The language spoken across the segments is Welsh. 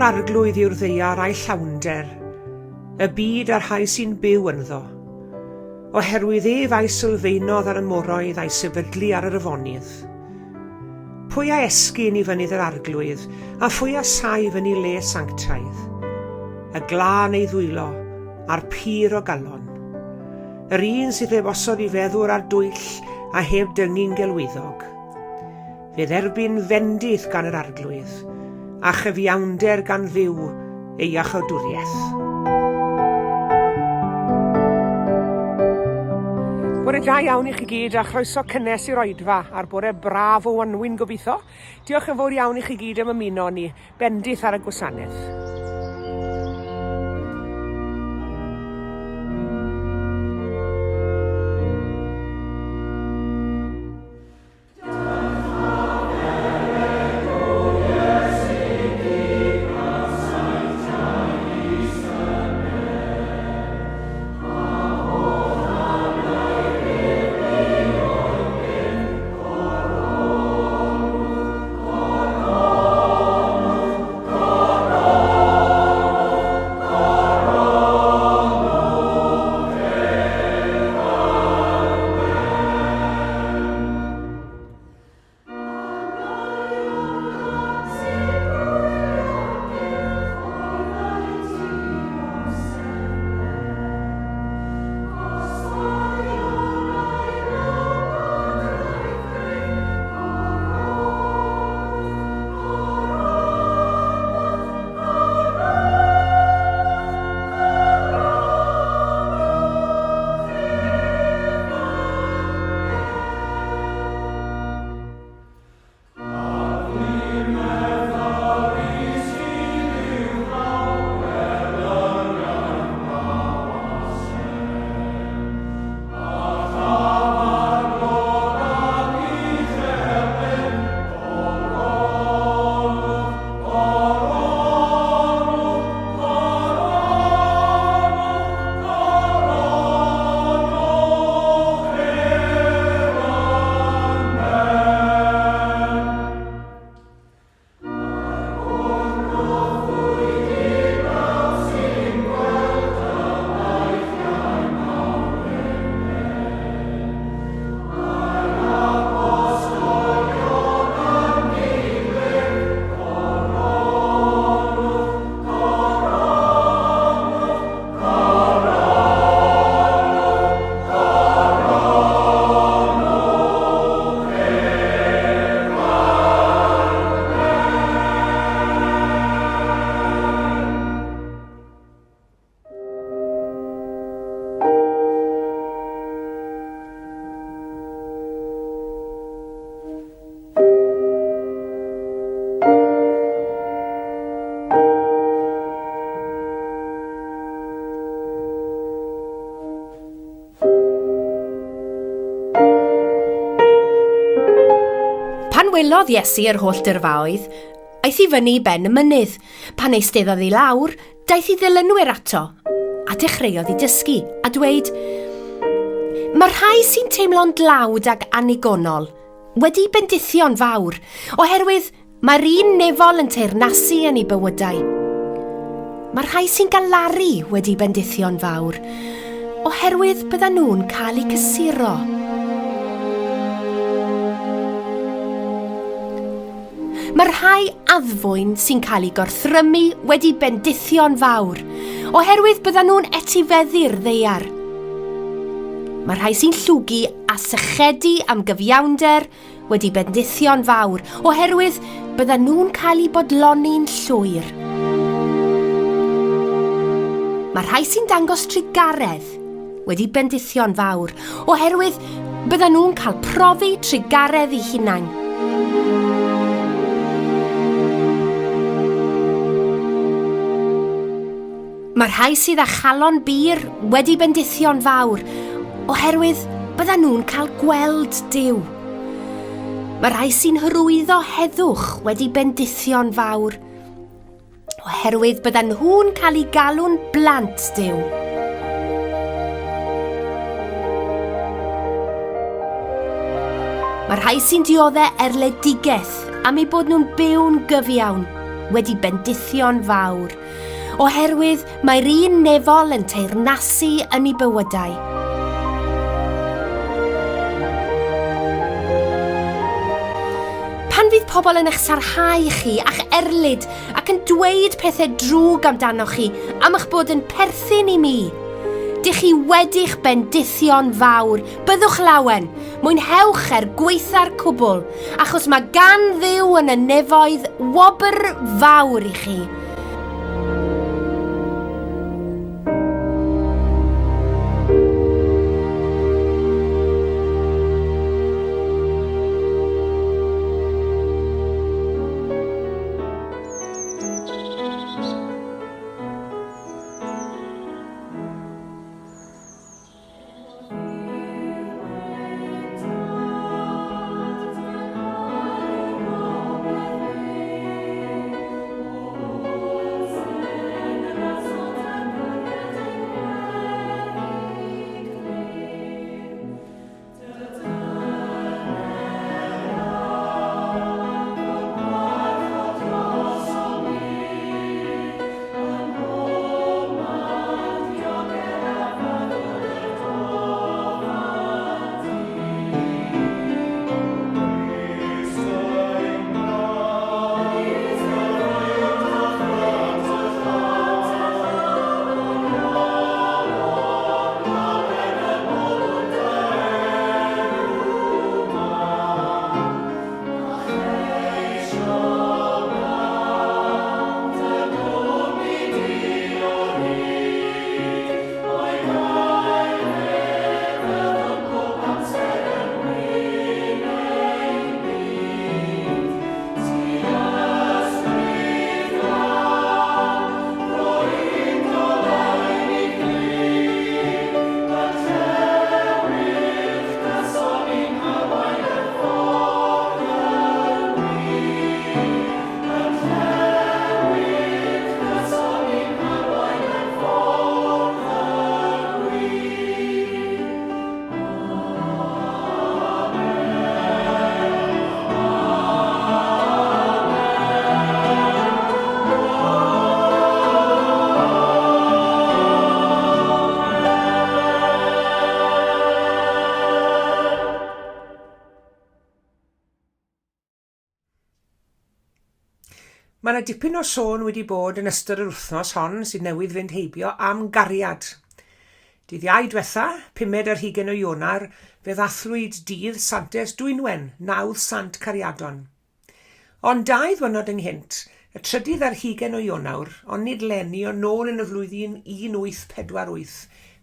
Eiddo'r arglwydd yw'r ddaear a'i llawnder, y byd a'r rhai sy'n byw ynddo. Oherwydd ef a'i sylfaenodd ar y moroedd a'i sefydlu ar yr afonydd. Pwy a esgyn i fynydd yr arglwydd, a phwy a saif yn ei le sanctaidd? Y glân ei ddwylo, a'r pur o galon. Yr un sydd heb osod i feddwr ar dwyll a heb dyngu'n gelwyddog. Fe dderbyn fendith gan yr Arglwydd, a chyfiawnder gan Dduw ei iachawdwriaeth. Bore da iawn i chi gyd a chroeso cynnes i'r oedfa a'r bore braf o wanwyn gobeithio. Diolch yn fawr iawn i chi gyd am ymuno ni. Bendith ar y gwasanaeth. Pan welodd Iesu yr holl dyrfaoedd, aeth i fyny i ben y mynydd. Pan eisteddodd i lawr, daeth i ddilynwyr ato, a dechreuodd i dysgu, a dweud, Mae rhai sy'n teimlo'n dlawd ac annigonol wedi bendithio'n fawr, oherwydd Mae'r un nefol yn teyrnasu yn ei bywydau. Mae'r rhai sy'n galaru wedi bendithio'n fawr, oherwydd byddan nhw'n cael eu cysuro. Mae'r rhai addfwyn sy'n cael eu gorthrymu wedi bendithio'n fawr, oherwydd byddan nhw'n etifeddu'r ddaear. Mae'r rhai sy'n llwgu a sychedu am gyfiawnder wedi bendithio'n fawr, oherwydd byddan nhw'n cael eu bodloni'n llwyr. Mae rhai sy'n dangos trugaredd wedi bendithio'n fawr, oherwydd byddan nhw'n cael profi trugaredd eu hunain. Mae'r rhai sydd â chalon bur wedi bendithio'n fawr, oherwydd byddan nhw'n cael gweld Duw. Mae'r rhai sy'n hyrwyddo heddwch wedi bendithio'n fawr, oherwydd byddan nhw'n cael eu galw'n blant Duw. Mae'r rhai sy'n diodde erledigaeth am eu bod nhw'n byw'n gyfiawn. wedi bendithio'n fawr, oherwydd mae'r un nefol yn teyrnasu yn eu bywydau. Pan fydd pobl yn eich sarhau chi a'ch erlid ac yn dweud pethau drwg amdanoch chi am eich bod yn perthyn i mi, dych chi wedi'ch bendithio'n fawr. Byddwch lawen, mwynhewch er gwaetha'r cwbl, achos mae gan Dduw yn y nefoedd wobr fawr i chi. Mae yna dipyn o sôn wedi bod yn ystod yr wythnos hon sydd newydd fynd heibio am gariad. Dydd Iau dwetha, pumed ar hugain o Ionawr, fe ddathlwyd dydd Santes Dwynwen, nawdd Sant Cariadon. Ond dau ddwyrnod ynghynt, y trydydd ar hugain o Ionawr, ond nid 'leni ond nôl yn y flwyddyn 1848,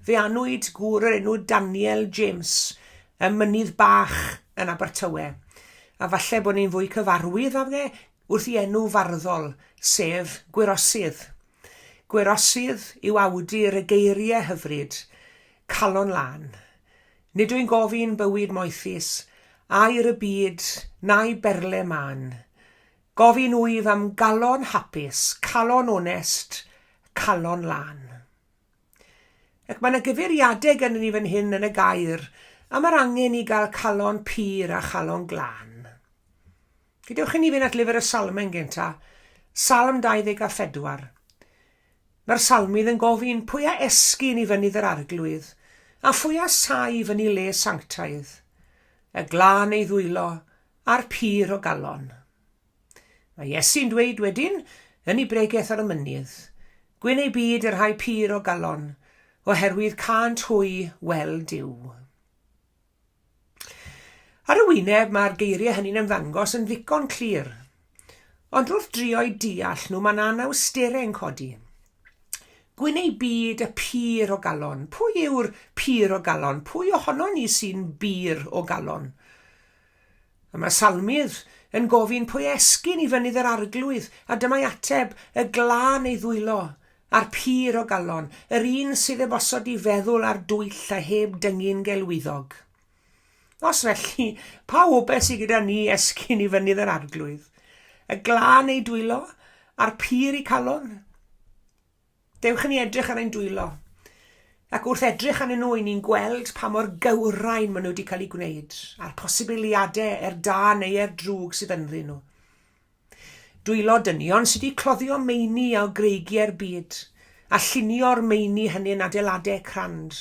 fe anwyd gŵr o'r enw Daniel James ym Mynydd Bach yn Abertawe, a falle bod ni'n fwy cyfarwydd ag e wrth i enw farddol, sef Gwyrosydd. Gwyrosydd yw awdur y geiriau hyfryd, Calon Lân. Nid wy'n gofyn bywyd moethus, aur y byd, na'i berle mân. Gofyn wyf am galon hapus, calon onest, calon lân. Ac mae yna gyfeiriadau gennym ni fan hyn yn y gair am yr angen i gael calon pur a chalon glân. Gadewch i ni fynd at lyfr y Salmau'n gynta, Salm 24. Mae'r salmydd yn gofyn, Pwy a esgyn i fynydd yr Arglwydd, a phwy a sai fyny le sanctaidd? Y glân ei ddwylo, a'r pur o galon. Mae Iesu'n dweud wedyn, yn ei bregeth ar y mynydd, Gwyn eu byd y rhai pur o galon, oherwydd cânt hwy weld Duw. Ar y wyneb, mae'r geiriau hynny'n ymddangos yn ddigon clir. Ond wrth drio'u deall nhw, mae 'na anawsterau'n codi. Gwyn ei byd y pur o galon. Pwy yw'r pur o galon? Pwy ohonon ni sy'n bur o galon? A mae Salmydd yn gofyn pwy esgyn i fynydd yr Arglwydd, a dyma'i ateb, y glân ei ddwylo, a'r pur o galon, yr un sydd heb osod i feddwl ar dwyll a heb dyngu'n gelwyddog. Os felly, pa obaith sydd gyda ni esgyn i fynydd yr Arglwydd? Y glân ei dwylo, a'r pur i calon? Dewch i ni edrych ar ein dwylo. Ac wrth edrych arnyn nhw, i ni'n gweld pa mor gywrain maen nhw wedi cael eu gwneud, a'r posibiliadau er da neu er drwg sydd ynddyn nhw. Dwylo dynion sy 'di cloddio meini o greigiau'r byd, a llunio'r meini hynny'n adeiladau crand.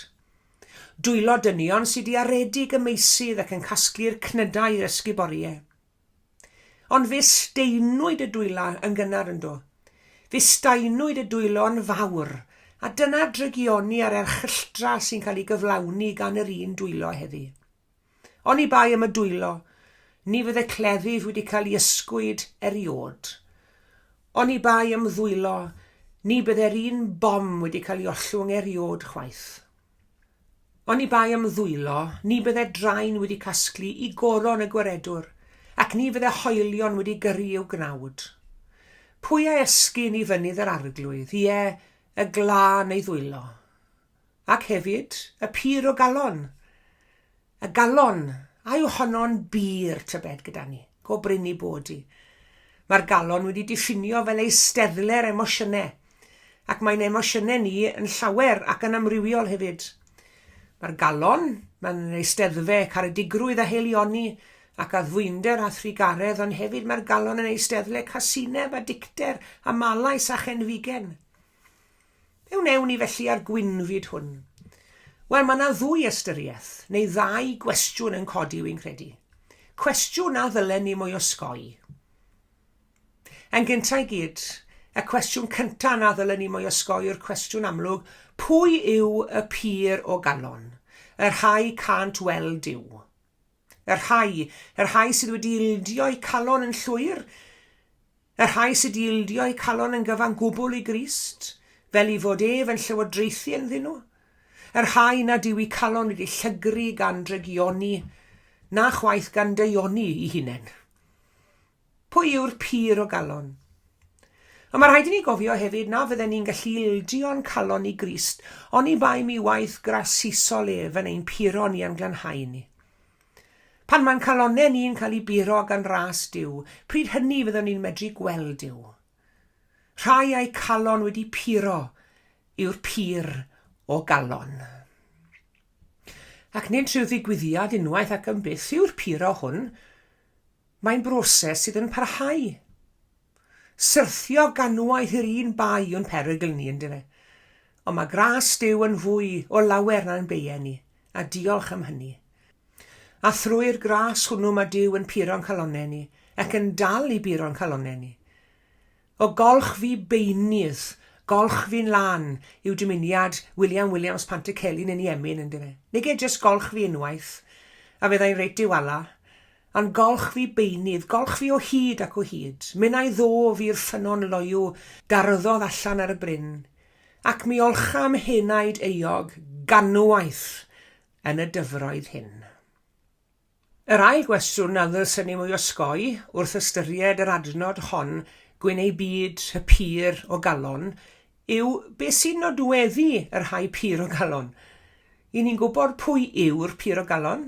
Dwylo dynion sy 'di aredig y meysydd ac yn casglu'r cnydau i'r ysguboriau. Ond fe staenwyd y dwylo yn gynnar, yn do? Fe staenwyd y dwylo yn fawr, a dyna drygioni a'r erchylltra sy'n cael ei gyflawni gan yr un dwylo heddi. Oni bai am y dwylo, ni fydde cleddyf wedi cael ei ysgwyd eriôd. Oni bai am ddwylo, ni bydde'r un bom wedi cael ei ollwng eriôd chwaith. Oni bai am ddwylo, ni bydde drain wedi casglu i goron y gwaredwr, ac ni fydde hoelion wedi gyrru i'w gnawd. Pwy a esgyn i fynydd yr Arglwydd, ie, y glân ei ddwylo? Ac hefyd, y pur o galon. Y galon, a yw honno'n bur, tybed, gyda ni? Go brin i bod i. Mae'r galon wedi diffinio fel eisteddle'r emosiynau, ac mae'n emosiynau ni yn llawer ac yn amrywiol hefyd. Mae'r galon, mae'n eisteddfe caredigrwydd a haelioni, ac addfwynder a thrugaredd, ond hefyd mae'r galon yn eisteddle casineb a dicter a malais a chenfigen. Be wnewn ni felly â'r gwynfyd hwn? Wel, mae yna ddwy ystyriaeth, neu ddau gwestiwn yn codi, wy'n credu. Cwestiwn na ddylen ni mo'i osgoi. Yn gyntaf i gyd, y cwestiwn cyntaf na ddylen ni mo'i osgoi yw'r cwestiwn amlwg, pwy yw y pur o galon, y rhai cânt weld Duw? Y rhai, y rhai sydd wedi ildio eu calon yn llwyr, y rhai sydd wedi ildio eu calon yn gyfan gwbl i Grist, fel i fod ef yn llywodraethu ynddyn nhw, y rhai nad yw eu calon wedi llygru gan drygioni, na chwaith gan daioni i hunain. Pwy yw'r pur o galon? Ond mae rhaid i ni gofio hefyd na fydden ni'n gallu ildio'n calon i Grist oni bai mi waith grasusol ef yn ein puro ni a'n glanhau ni. Pan mae'n calonnau ni'n cael ei buro gan ras Duw, pryd hynny fyddwn ni'n medru gweld Duw. Rhai a'u calon wedi puro yw'r pur o galon. Ac nid rhyw ddigwyddiad unwaith ac am byth yw'r puro hwn, Mae'n broses sydd yn parhau. Syrthio ganwaith i'r un bai yw'n perygl ni, yndyfe? Ond mae gras Duw yn fwy o lawer na'n beie ni, a diolch am hynny. A thrwy'r gras hwnnw mae Duw yn puro'n calonnau ni, ac yn dal i buro'n calonnau ni. O golch fi beunydd, golch fi'n lân, yw dymuniad William Williams Pantycelyn yn ei emyn, yndyfe? Nige jyst golch fi unwaith, a fyddai'n reit diwala, ond golch fi beunydd, golch fi o hyd ac o hyd, minnau ddof i'r ffynnon loyw darddodd allan ar y bryn, ac mi olcham henaid euog ganwaith yn y dyfroedd hyn. Yr ail gwestiwn na ddylsen ni mwy osgoi wrth ystyried yr adnod hon, gwyn ei byd, y pur o galon, yw beth sy'n nodweddu y rhai pur o galon? I ni'n gwybod pwy yw'r pur o galon,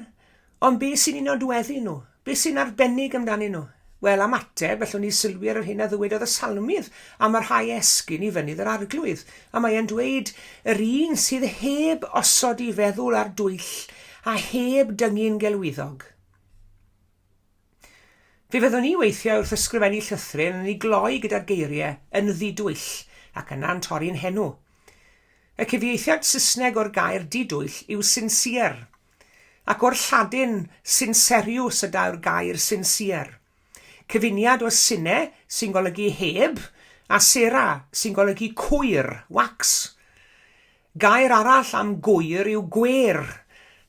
ond beth sy'n eu nodweddu nhw? Beth sy'n arbennig amdanyn nhw? Wel, am ateb, allwn ni sylwi ar yr hyn a ddywedodd y Salmydd am y rhai esgyn i fynydd yr Arglwydd, a mae e'n dweud, Yr un sydd heb osod i feddwl ar dwyll a heb dyngu'n gelwyddog. Fe fyddwn ni weithiau wrth ysgrifennu llythryn yn ei gloi gyda'r geiriau yn ddi-dwyll ac yna'n torri'n henw. Y cyfieithiad Saesneg o'r gair di-dwyll yw sincere, Ac o'r Lladin sincerius y daw'r gair sincere. Cyfuniad o sine, sy'n golygu heb, a cera, sy'n golygu cwyr, wax. Gair arall am gwyr yw gwêr,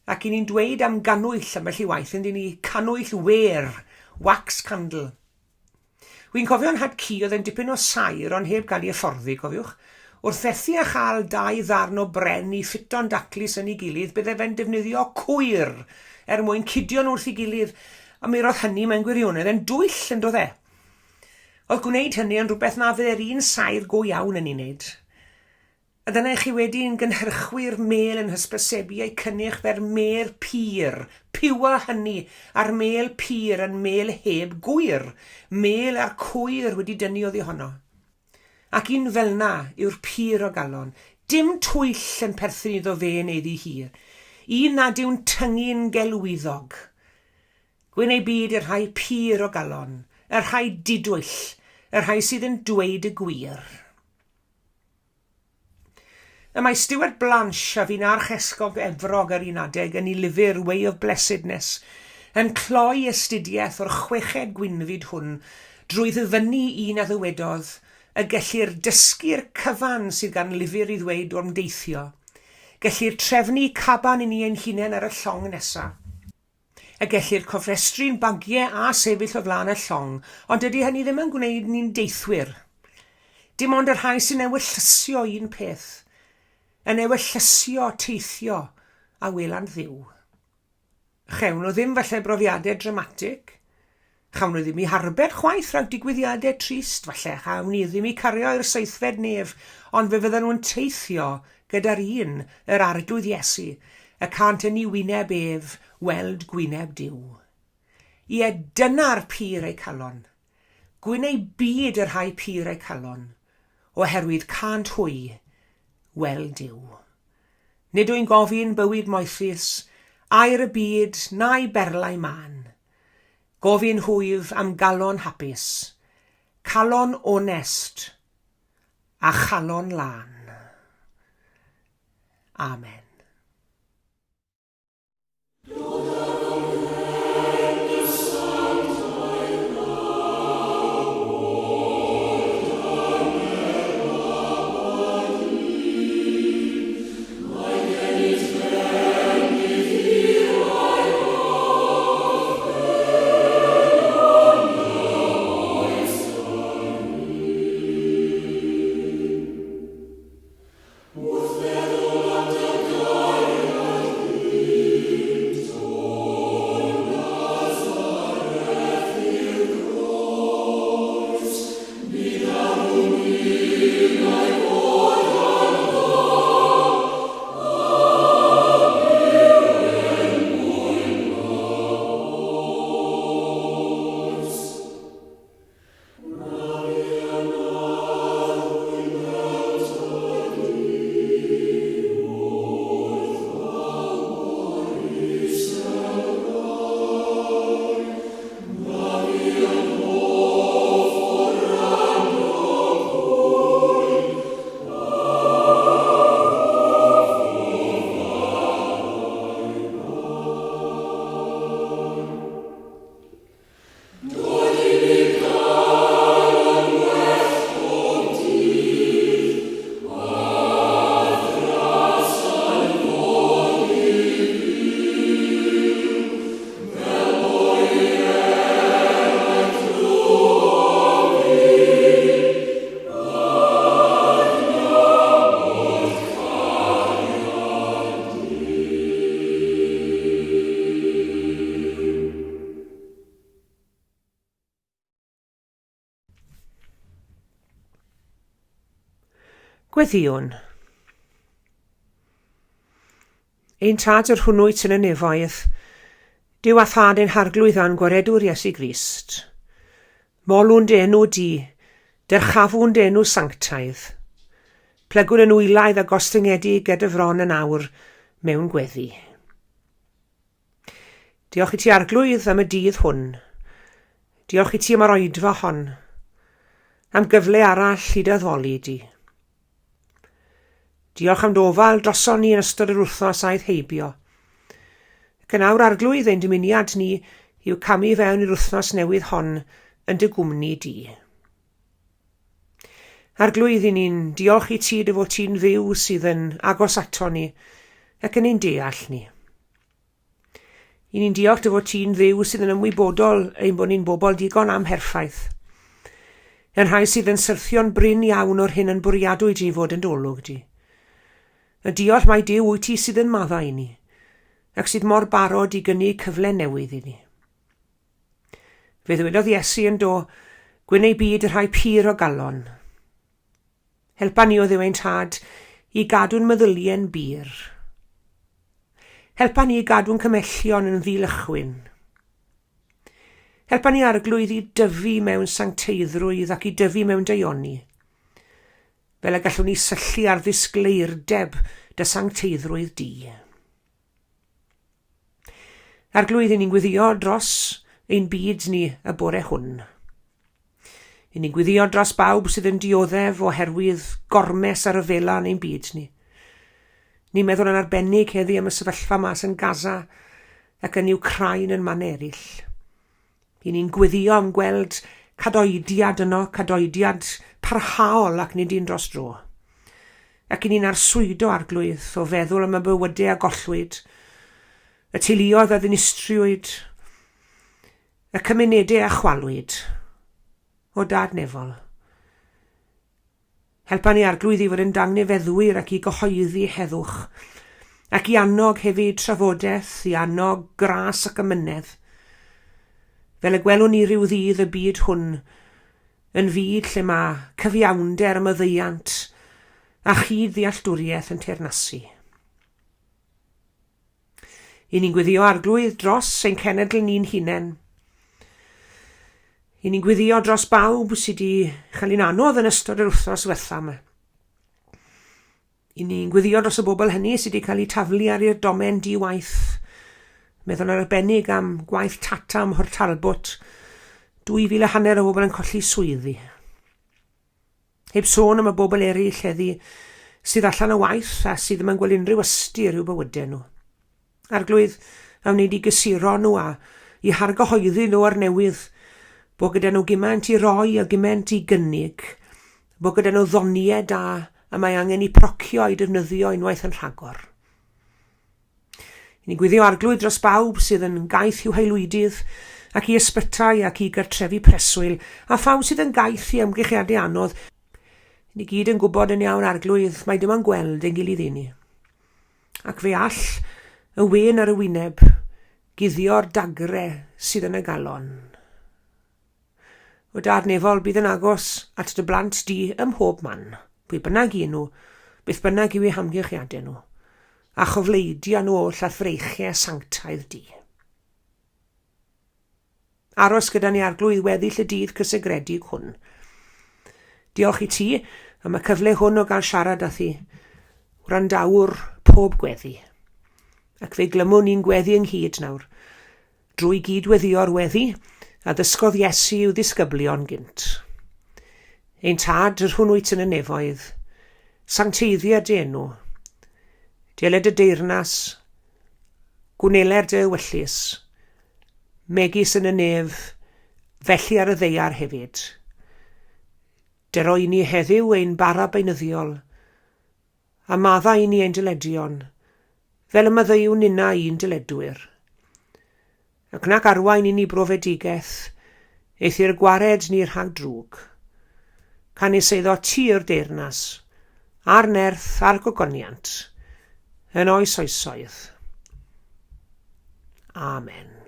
ac 'y ni'n dweud am gannwyll ambell i waith, yndyn ni, cannwyll wêr, wax candle. Wi'n cofio 'nhad-cu oedd e'n dipyn o saer ond heb gael ei hyfforddi, cofiwch. Wrth fethu â chael dau ddarn o bren i ffito'n daclus yn ei gilydd, bydde fe'n defnyddio cwyr er mwyn cydio nhw wrth ei gilydd, a mi roedd hynny mewn gwirionedd yn dwyll, yn doedd e? Oedd gwneud hynny yn rhywbeth na fydde'r un saer go iawn yn ei wneud. A dyna i chi wedyn gynhyrchwyr mêl yn hysbysebu eu cynnyrch fel mêl pur, pure honey, a'r mêl pur yn mêl heb gŵyr, mêl a'r cwyr wedi dynnu oddi honno. Ac un fel'na yw'r pur o galon, dim twyll yn perthyn iddo fe neu iddi hi, un nad yw'n tyngu'n gelwyddog. Gwyn ei byd i'r rhai pur o galon, y rhai didwyll, y rhai sydd yn dweud y gwir. Y mae Stuart Blanche, a fu'n Archesgob Efrog ar un adeg yn ei lyfr Way of Blessedness, yn cloi astudiaeth o'r chweched gwynfyd hwn drwy ddyfynnu un a ddywedodd y gellir dysgu'r cyfan sydd gan lyfr i ddweud o'r ymdeithio. Gellir trefnu caban i ni ein hunain ar y llong nesaf. Y gellir cofrestru'n bagiau a sefyll o flaen y llong, ond dydy hynny ddim yn gwneud ni'n deithwyr. Dim ond y rhai sy'n ewyllysio un peth, yn ewyllysio teithio, a welant Dduw. Chewn nhw ddim falle brofiadau dramatig. Chawn nhw ddim i harbed chwaith rhag digwyddiadau trist, falle chawn ni ddim i cario i'r seithfed nef, ond fe fyddan nhw'n teithio gyda'r un, yr Arglwydd Iesu, y cânt yn ei wyneb ef weld gwyneb Duw. Ie, dyna'r pur eu calon. Gwyn eu byd y rhai pur eu calon, oherwydd cânt hwy weld Duw. Nid wy'n gofyn bywyd moethus, aur y byd, na'i berlau mân. Gofyn hwyf am galon hapus, calon onest, a chalon lân. Amen. Gweddïwn. Ein Tad yr hwnnw wyt yn y nefoedd, Duw a Thad ein Harglwydd a'n Gwaredwr Iesu Grist. Molwn dy enw di, dyrchafwn dy enw sanctaidd. Plygwn yn wylaidd a gostyngedig ger dy fron yn awr mewn gweddi. Diolch i ti Arglwydd am y dydd hwn. Diolch i ti am yr oedfa hon. Am gyfle arall i dy addoli di. Diolch am dy ofal droson ni yn ystod yr wythnos aeth heibio. Ac yn awr Arglwydd ein dymuniad ni yw camu fewn i'r wythnos newydd hon yn dy gwmni di. Arglwydd, i ni'n diolch i ti dy fod ti'n Dduw sydd yn agos ato ni ac yn ein deall ni. I ni'n diolch dy fod ti'n Dduw sydd yn ymwybodol ein bod ni'n bobl digon amherffaith. Yn rhai sydd yn syrthio'n brin iawn o'r hyn yn bwriadwyd i fod yn dolwg di. Y diolch mai Duw wyt ti sydd yn maddau i ni, ac sydd mor barod i gynnig cyfle newydd i ni. Fe ddywedodd Iesu yn do, gwyn ei byd y rhai pur o galon. Helpa ni o Dduw ein Tad i gadw'n meddyliau'n bur. Helpa ni i gadw'n cymellion yn ddilychwyn. Helpa ni Arglwydd i dyfu mewn sancteiddrwydd ac i dyfu mewn daioni, fel y gallwn ni syllu ar ddisgleirdeb dy sancteiddrwydd di. Arglwydd, i ni'n gweddio dros ein byd ni y bore hwn. I ni'n gweddio dros bawb sydd yn dioddef oherwydd gormes a rhyfela yn ein byd ni. Ni'n meddwl yn arbennig heddi am y sefyllfa mas yn Gaza ac yn Wcráin yn man eraill. I ni'n gweddio am gweld cadoediad yno, cadoediad parhaol ac nid un dros dro. Ac i ni'n arswydo arglwydd o feddwl am y bywydau a gollwyd, y teuluoedd a ddinistriwyd, y cymunedau a chwalwyd. O Dad nefol. Helpa ni Arglwydd i fod yn dangnefeddwyr ac i gyhoeddi heddwch, ac i annog hefyd trafodaeth, i annog gras ac amynedd. Fel y gwelwn ni rhyw ddydd y byd hwn yn fyd lle mae cyfiawnder, maddeuant a chyd-ddealltwriaeth yn teyrnasu. I ni'n gweddio Arglwydd dros ein cenedl ni'n hunain. I ni'n gweddio dros bawb sydd wedi chael un anodd yn ystod yr wythnos ddiwetha yma. I ni'n gweddio dros y bobl hynny sydd wedi cael eu taflu ar i'r domen di-waith. Meddwl yn arbennig am gwaith Tata ym Mhort Talbot. 2,000 a hanner o bobl yn colli swyddi. Heb sôn am y bobl eraill heddi sydd allan o waith a sydd ddim yn gweld unrhyw ystyr i'w bywydau nhw. Arglwydd, a wneud i gysuro nhw a i hargyhoeddi nhw o'r newydd bod gyda nhw gymaint i roi a gymaint i gynnig, bod gyda nhw ddoniau da a mae angen i procio i defnyddio unwaith yn rhagor. I ni'n gweddio Arglwydd dros bawb sydd yn gaeth i'w haelwydydd, ac i ysbytai ac i gartrefi preswyl, a phawb sydd yn gaeth i amgylchiadau anodd. Ni gyd yn gwybod yn iawn, Arglwydd, mai dim ond gweld ein gilydd i ni. Ac fe all y wên ar y wyneb guddio'r dagre sydd yn y galon. O Dad nefol, bydd yn agos at dy blant di ym mhob man, pwy bynnag i nhw, beth bynnag yw eu hamgylchiadau nhw, a chofleidia nhw oll a'th freichiau sanctaidd di. Aros gyda ni Arglwydd weddill y dydd cysegredig hwn. Diolch i ti am y cyfle hwn o gael siarad â thi, wrandawr pob gweddi. Ac fe glymwn ni'n gweddi ynghyd nawr, Drwy gyd-weddïo'r weddi a ddysgodd Iesu i'w ddisgyblion gynt. Ein Tad, yr hwn wyt yn y nefoedd, sancteiddia dy enw. Deled dy deyrnas, gwneler dy ewyllys, megis yn y nef, felly ar y ddaear hefyd. Dero i ni heddiw ein bara beunyddiol, A maddau i ni ein dyledion, fel y maddeuwn ninnau i'n dyledwyr. Ac nac arwain i ni brofedigaeth, eithr gwared ni rhag drwg. Canys eiddo ti yw'r deyrnas, a'r nerth, a'r gogoniant, yn oes oesoedd. Amen.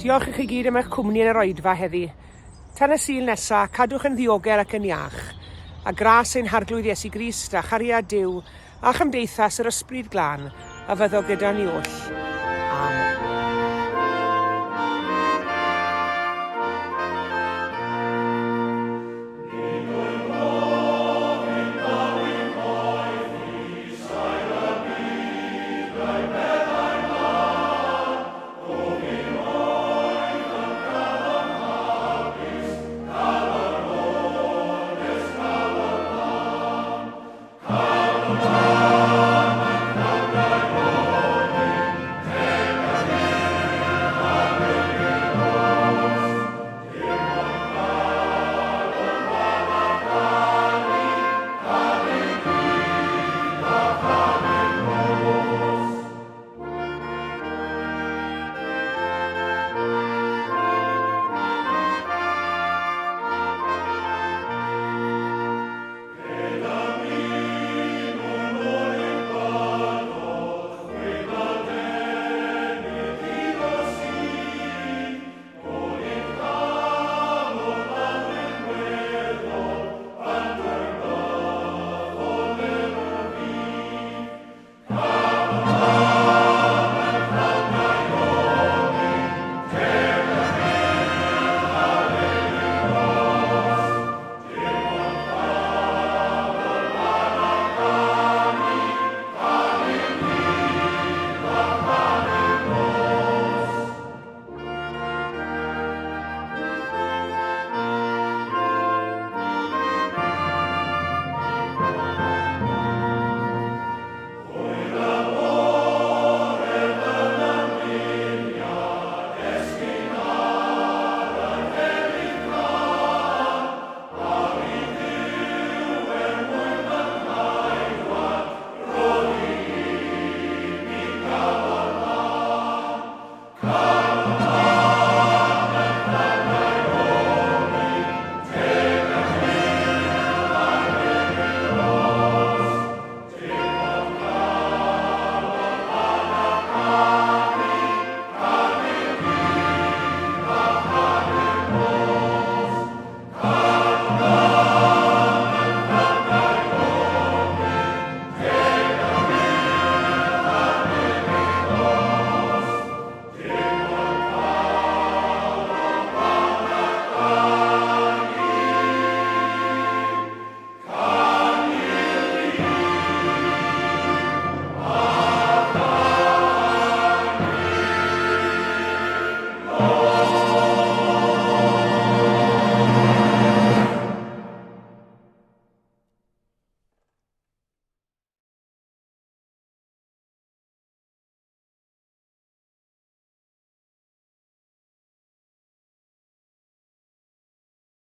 Diolch i chi gyd am eich cwmni yn yr oedfa heddi. Tan y Sul nesa, cadwch yn ddiogel ac yn iach. A gras ein Harglwydd Iesu Grist a chariad Duw a chymdeithas yr Ysbryd Glân a fyddo gyda ni oll.